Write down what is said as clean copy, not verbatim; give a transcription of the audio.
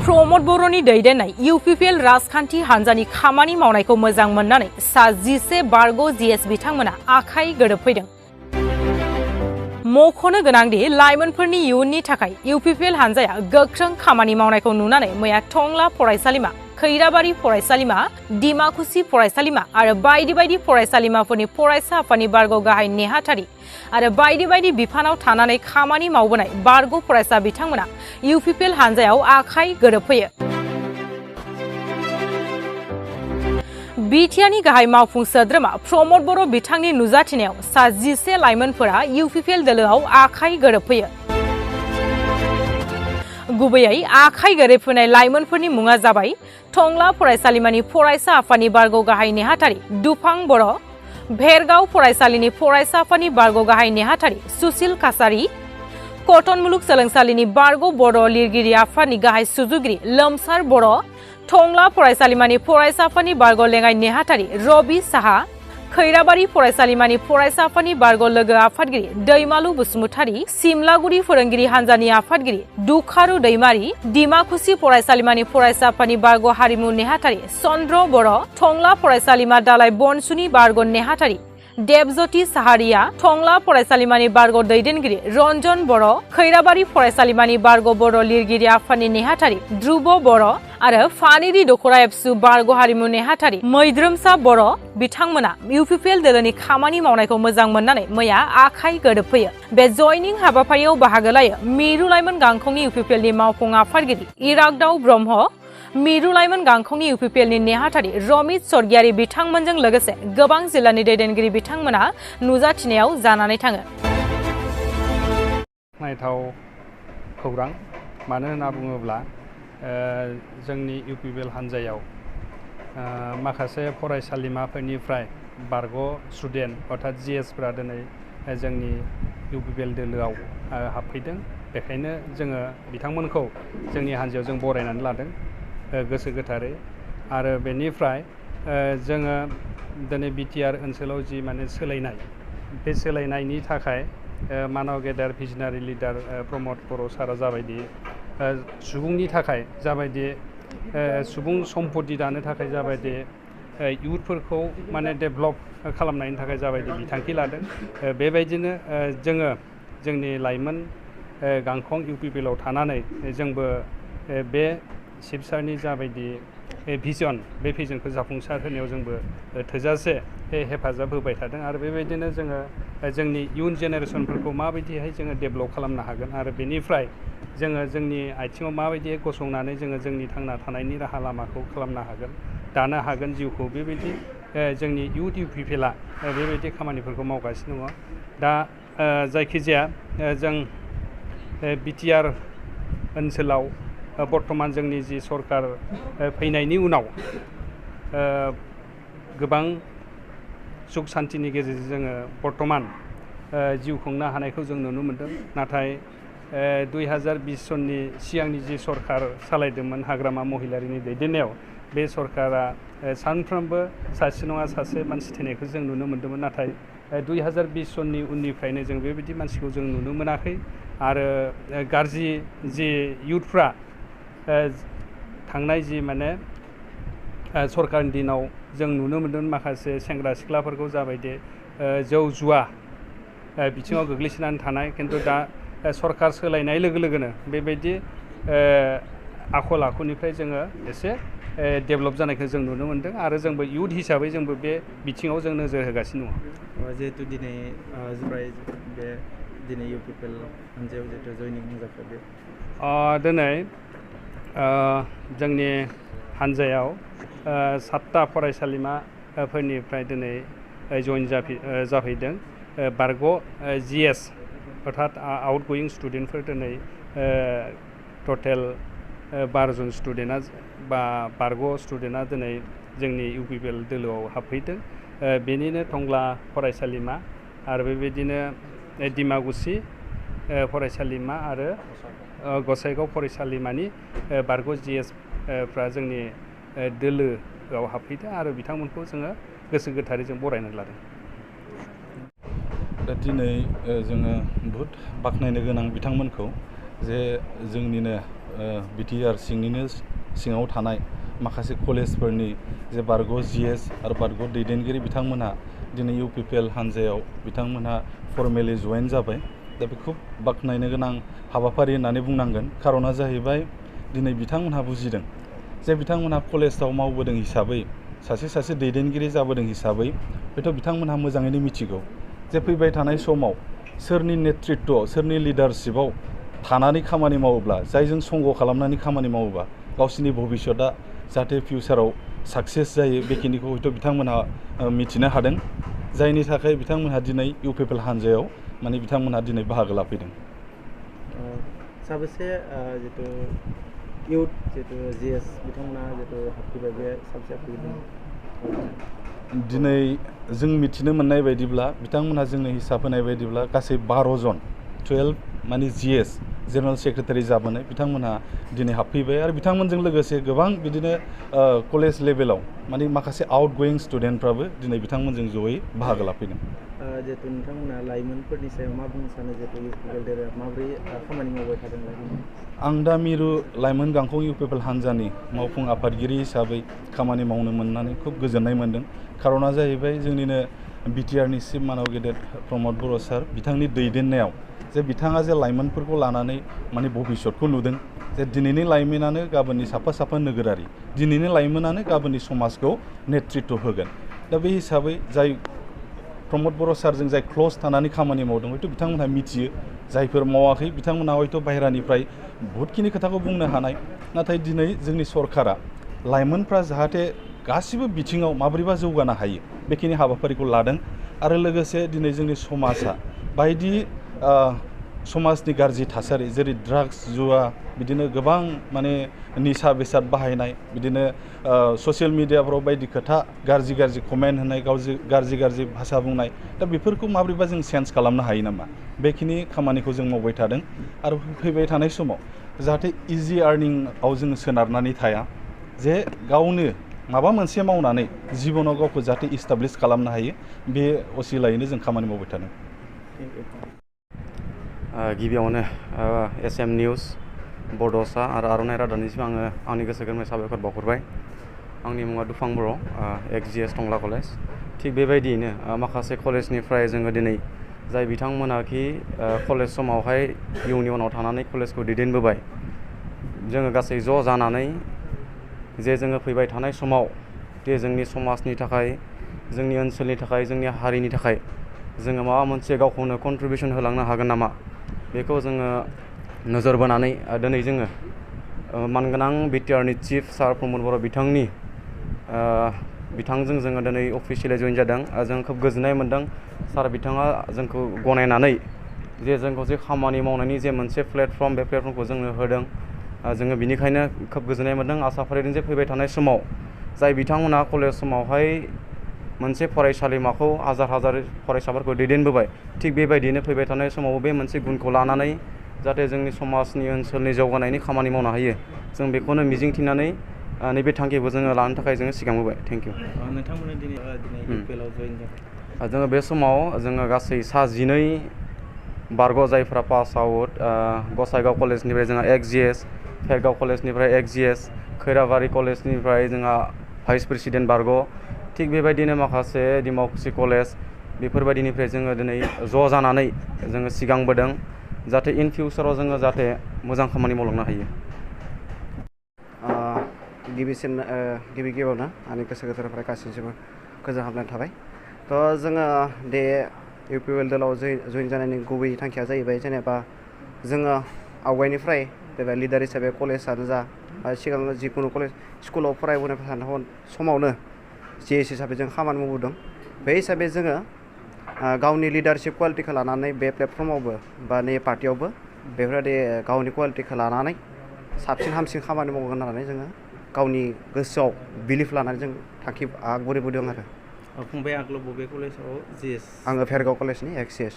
प्रमद बर'नि दैदेननाय इउपिपिएल राजखान्थि हान्जानि खामानि मावनायखौ मोजां मोननानै सा 11 बारग' जीएस बिथांमोना आखाइ गोरोबफैदों। मख'नो गोनांदि लाइमोनफोरनि इयुननि थाखाय इउपिपिएल हान्जाया गोख्रों खामानि मावनायखौ नुनानै मैया टंला फरायसालिमा, खैराबारि फरायसालिमा, डिमाकुसि फरायसालिमा आरो बायदि बायदि फरायसालिमाफोरनि फरायसा आफादनि बारग' गाहाय नेहाथारि आरो बायदि बायदि बिफानाव थानानै खामानि मावबोनाय बारग' फरायसा बिथांमोना इउपिपिएल हान्जायाव आखाइ गोरोबफैयो। बिटिआरनि गाहाय मावफुं सोद्रोमा प्रमद बर' बिथांनि नुजाथिनायाव सा 11 लाइमोनफोरा इउपिपिएल दोलोआव आखाइ गोरोबफैयो। गुबैयै आखाइ गोरोबफैनाय लाइमोनफोरनि मुङा जाबाय टंला फरायसालिमानि फरायसा आफादनि बारग' गाहाय नेहाथारि दुफां बर', भेरगाव फरायसालिनि फरायसा आफादनि बारग' गाहाय नेहाथारि सुसिल कासारि, कटन मुलुगसोलोंसालिनि बारग' बर' लिरगिरि आफादनि गाहाय सुजुगिरि लोमसार बर', टंला फरायसालिमानि फरायसा आफादनि बारग' लेङाइ नेहाथारि रबि साहा, खैराबारि फरायसालिमानि फरायसा आफादनि बारग' लोगो आफादगिरि दैमालु बसुमतारी, सिमलागुरि फोरोंगिरि हान्जानि आफादगिरि दुखारु दैमारि, डिमाकुसि फरायसालिमानि फरायसा आफादनि बारग' हारिमु नेहाथारि चन्द्र बर', टंला फरायसालिमा दालाइ बनसुनि बारग' नेहाथारि देबज्योति साहारिया, टंला फरायसालिमानि बारग' दैदेनगिरि रन्जन बर', खैराबारि फरायसालिमानि बारग' बर' लिरगिरि आफादनि नेहाथारि ध्रुब बर' आरो फानिरि दखरा एबसु बारग' हारिमु नेहाथारि मैद्रोमसा बर' बिथांमोना इउपिपिएल दोलोनि खामानि मावनायखौ मोजां मोननानै मैया आखाइ गोरोबफैयो। बे जयनिं हाबाफारियाव बाहागो लायो मिरु लाइमोन गांखंनि इउपिपिएलनि मावफुं आफादगिरि इरागदाव ब्रह्म, मिरु लाइमोन गांखंनि इउपिपिएलनि नेहाथारि रमित स्वर्गियारि बिथांमोनजों लोगोसे गोबां जिल्लानि दैदेनगिरि बिथांमोना नुजाथिनायाव जानानै थाङो। नायथाव खौरां मानो होनना बुङोब्ला जोंनि इउपिपिएल हान्जायाव माखासे फरायसालिमाफोरनिफ्राय बारग' स्टुडेन्ट अर्थात जीएसफ्रा दिनै जोंनि इउपिपिएल दोलोआव हाबफैदों। बेखायनो जोङो बिथांमोनखौ जोंनि हान्जायाव जों बरायनानै लादों गोसो गोथारै। आरो बेनिफ्राय जोङो दिनै बिटिआर ओनसोलाव जि माने सोलायनाय, बे सोलायनायनि थाखाय मानव गेदेर भिजनारि लिडार प्रमद बर' सारा जाबायदि सुबुंनि थाखाय जाबायदि सुबुं सम्पति दानो थाखाय जाबायदि इयुथफोरखौ माने डेभेलप खालामनायनि थाखाय जाबायदि बिथांखि लादों, बेबायदिनो जोङो जोंनि लाइमोन गांखं इउपिपिएलआव थानानै जोंबो बे चिफ सारनि जाबायदि भिजन, बे भिजनखौ जाफुंसार होनायाव जोंबो थोजासे हेफाजाब होबाय थादों। आरो बेबायदिनो जोङो जोंनि इयुन जेनेरेसनफोरखौ माबायदिहाय जोङो डेभेलप खालामनो हागोन आरो बेनिफ्राय जोङो जोंनि आथिङाव माबायदि गसंनानै जोङो जोंनि थांना थानायनि राहा लामाखौ खालामनो हागोन, दानो हागोन जिउखौ, बेबायदि जोंनि इउथ इउपिपिएलआ बेबायदि खामानिफोरखौ मावगासिनो दङ। दा जायखिजाया जों बिटिआर ओनसोलाव बर्तमान जोंनि जि सरकार फैनायनि उनाव गोबां सुख सान्तिनि गेजेरजों जोङो बर्तमान जिउ खुंनो हानायखौ जों नुनो मोनदों। नाथाय 2020 सननि सिगांनि जि सरकार सालायदोंमोन हाग्रामा महिलारिनि दैदेननायाव, बे सरकारा सानफ्रोमबो सासे नङा सासे मानसि थैनायखौ जों नुनो मोन्दोंमोन। नाथाय 2020 सननि उननिफ्रायनो जों बेबायदि मानसिखौ जों नुनो मोनाखै। आरो गाज्रि जि इयुथफ्रा थांनाय जि माने सरकारनि दिनाव जों नुनो मोन्दों माखासे सेंग्रा सिख्लाफोरखौ जाबायदि जौ जुवा बिथिङाव गोग्लैसोनानै थानाय, खिन्थु दा सरकार सोलायनाय लोगो लोगोनो बेबायदि आखल आखुनिफ्राय जोङो एसे डेभेलप जानायखौ जों नुनो मोन्दों। आरो जोंबो इयुथ हिसाबै जोंबो बे बिथिङाव जों नोजोर होगासिनो दङ। जिहेतु दिनै बे दिनै इउपिपिएल हान्जायाव जिहेतु जयनिं जाखो, बे दिनै जोंनि हान्जायाव 7टा फरायसालिमाफोरनिफ्राय दिनै जइन जाफैदों बारग' जीएस अर्थात आउट गोयिं स्टुडेन्टफोर दिनै टटेल 12 जन स्टुडेन्टआ बा बारग' स्टुडेन्टआ दिनै जोंनि इउपिपिएल दोलोआव हाबफैदों। बेनिनो टंला फरायसालिमा आरो बेबायदिनो डिमाकुसि फरायसालिमा आरो गसाइगाव फरायसालिमानि बारग' जीएसफ्रा जोंनि दोलोआव हाबफैदों आरो बिथांमोनखौ जोङो गोसो गोथारै जों बरायनानै लादों। दा दिनै जोङो बहुद बाख्नायनो गोनां बिथांमोनखौ जे जोंनिनो बिटिआर सिङाव थानाय माखासे कलेजफोरनि जे बारग' जिएस आरो बारग' दैदेनगिरि बिथांमोनहा दिनै इउपिपिएल हान्जायाव बिथांमोनहा फर्मेलि जयेन जाबाय। दा बे खुब बाख्नायनो गोनां हाबाफारि होननानै बुंनांगोन। खार'ना जाहैबाय दिनै बिथांमोनहा बुजिदों जे बिथांमोनहा कलेजाव मावबोदों हिसाबै सासे दैदेनगिरि जाबोदों हिसाबै हयथ' बिथांमोनहा मोजाङैनो मिथिगौ जे फैबाय थानाय समाव सोरनि नेतृत्व सोरनि लिडारशिपआव थानानै खामानि मावोब्ला जायजों संग खालामनानै खामानि मावोब्ला गावसिनि भबिष्यतआ जाहाथे फिउचाराव साक्सेस जायो बेखिनिखौ हयथ' बिथांमोनहा मिथिनो हादों। जायनि थाखाय बिथांमोनहा दिनै इउपिपिएल हान्जायाव माने बिथांमोनहा दिनै बाहागो लाफैदों। साबेसे जितु इउथ जितु जिएस बिथांमोना जितु हाबफैबाय बे साबेसे हाबफैदों? दिनै जों मिथिनो मोननाय बायदिब्ला बिथांमोनहा जोंनो हिसाब होनाय बायदिब्ला गासै 12 जन 12 माने जिएस जेनेरेल सेक्रेटारि जाबोनाय बिथांमोनहा दिनै हाबफैबाय आरो बिथांमोनजों लोगोसे गोबां बिदिनो कलेज लेभेलाव माने माखासे आउटगोयिं स्टुडेन्टफ्राबो दिनै बिथांमोनजों जयै बाहागो लाफैदों। जितु नोंथांमोना लाइमोनफोरनि सायाव मा बुंनो सानो जितु इउपिपिएल देरहाया माबोरै खामानि मावबाय थादों लाइमोन? आं दा मिरु लाइमोन गांखं इउपिपिएल हान्जानि मावफुं आफादगिरि हिसाबै खामानि मावनो मोननानै खुब गोजोननाय मोन्दों। खार'ना जाहैबाय जोंनिनो बिटिआरनि चिफ मानव गेदेर प्रमद बर' सार बिथांनि दैदेननायाव जे बिथाङा जे लाइमोनफोरखौ लानानै माने भबिष्यतखौ नुदों जे दिनैनि लाइमोनानो गाबोननि साफा नोगोरारि, दिनैनि लाइमोनानो गाबोननि समाजखौ नेतृत्व होगोन। दा बे हिसाबै जाय प्रमद बर' सारजों जाय क्ल'ज थानानै खामानि मावदों हयथ' बिथांमोनहा मिथियो, जायफोर मावाखै बिथांमोनहा हयथ' बाहेरानिफ्राय बहुतखिनि खोथाखौ बुंनो हानाय। नाथाय दिनै जोंनि सरकारा लाइमोनफ्रा जाहाथे गासिबो बिथिङाव माबोरैबा जौगानो हायो बेखिनि हाबाफारिखौ लादों आरो लोगोसे दिनै जोंनि समाजा बायदि समाजनि गाज्रि थासारि जेरै ड्राग्स जुवा बिदिनो गोबां माने निसा बेसाद बाहायनाय बिदिनो ससियेल मिडियाफ्राव बायदि खोथा गाज्रि कमेन्ट होनाय गाज्रि भाषा बुंनाय दा बेफोरखौ माबोरैबा जों चेन्ज खालामनो हायो नामा बेखिनि खामानिखौ जों मावबाय थादों। आरो फैबाय थानाय समाव जाहाथे इजि आर्निंआव जों सोनारनानै थाया, जे गावनो माबा मोनसे मावनानै जिबनाव गावखौ जाहाथे इस्टाब्लिश खालामनो हायो बे असिलायैनो जों खामानि मावबाय थादों। गिबियावनो एसएम निउस बड'सा आरो आर'नाइ रादाबनिसिम आङो आंनि गोसो गोरबोनिफ्राय साबायखर बावहरबाय। आंनि मुङा दुफां बर', एक्स-जिएस टंला कलेज। थिग बेबायदियैनो माखासे कलेजनिफ्राय जोङो दिनै जाय बिथांमोनाखि कलेज समावहाय इउनियनाव थानानै कलेजखौ दैदेनबोबाय, जोङो गासै ज' जानानै जे जोङो फैबाय थानाय समाव जे जोंनि समाजनि थाखाय, जोंनि ओनसोलनि थाखाय, जोंनि हारिनि थाखाय जोङो माबा मोनसे गावखौनो कन्ट्रिबिउसन होलांनो हागोन नामा बेखौ जोङो नोजोर बोनानै दिनै जोङो मानगोनां बिटिआरनि चिफ सार प्रमद बर' बिथांजों जोङो दिनै अफिसियेलि जइन जादों। जों खोब गोजोननाय मोन्दों सार बिथाङा जोंखौ गनायनानै जे जोंखौ जे खामानि मावनायनि जे मोनसे प्लेटफर्म बे प्लेटफर्मखौ जोंनो होदों। जोङो बिनिखायनो खोब गोजोननाय मोन्दों। आसा फारिदों जे फैबाय थानाय समाव जाय बिथांमोना कलेज समावहाय मोनसे फरायसालिमाखौ हाजार फरायसाफोरखौ दैदेनबोबाय, थिग बेबायदियैनो फैबाय थानाय समाव बे मोनसे गुनखौ लानानै जाहाथे जोंनि समाजनि ओनसोलनि जौगानायनि खामानि मावनो हायो, जों बेखौनो मिजिंथिनानै नैबे थांखिखौ जोङो लानो थाखाय जोङो सिगांबोबाय। Thank you. नोंथांमोना दिनै इउपिपिएलआव जइन जाबाय। जोङो बे समाव जोङो गासै 12 बारग' जायफ्रा पास आउट, गसाइगाव कलेजनिफ्राय जोंहा एक्स-जिएस, फेरगाव कलेजनिफ्राय एक्स-जिएस, खैराबारि कलेजनिफ्राय जोंहा भाइस प्रेसिडेन्ट बारग', थिग बेबायदिनो माखासे डिमाकुसि कलेज बेफोरबायदिनिफ्राय जोङो दिनै ज' जानानै जोङो सिगांबोदों जाहाथे इन फिउचाराव जोङो जाहाथे मोजां खामानि मावलांनो हायो। गिबियावनो आंनि गोसो गोरबोनिफ्राय गासैनिसिमबो गोजोन हामलायनाय थाबाय। थ' जोङो बे इउपिपिएल दलाव जइन जानायनि गुबै थांखिया जाहैबाय जेनेबा जोङो आवगायनिफ्राय जेनेबा लिडार हिसाबै कलेजआनो जा सिगां जिखुनु कलेज स्कुलाव फरायबोनाय समावनो जिएस हिसाबै जों खामानि मावबोदों। बे हिसाबै जोङो गावनि लिडारशिप कुवालिटिखौ लानानै बे प्लेटफर्मावबो बा नै पार्टियावबो बेफोरबायदि गावनि कुवालिटिखौ लानानै साबसिन हामसिन खामानि मावगोन होननानै जोङो गावनि गोसोआव बिलिफ लानानै जों थांखि आगबारिबोदों आरो। फंबाय आगोलाव बबे कलेजाव जिएस? आङो भेरगाव कलेजनि एक्स-जिएस।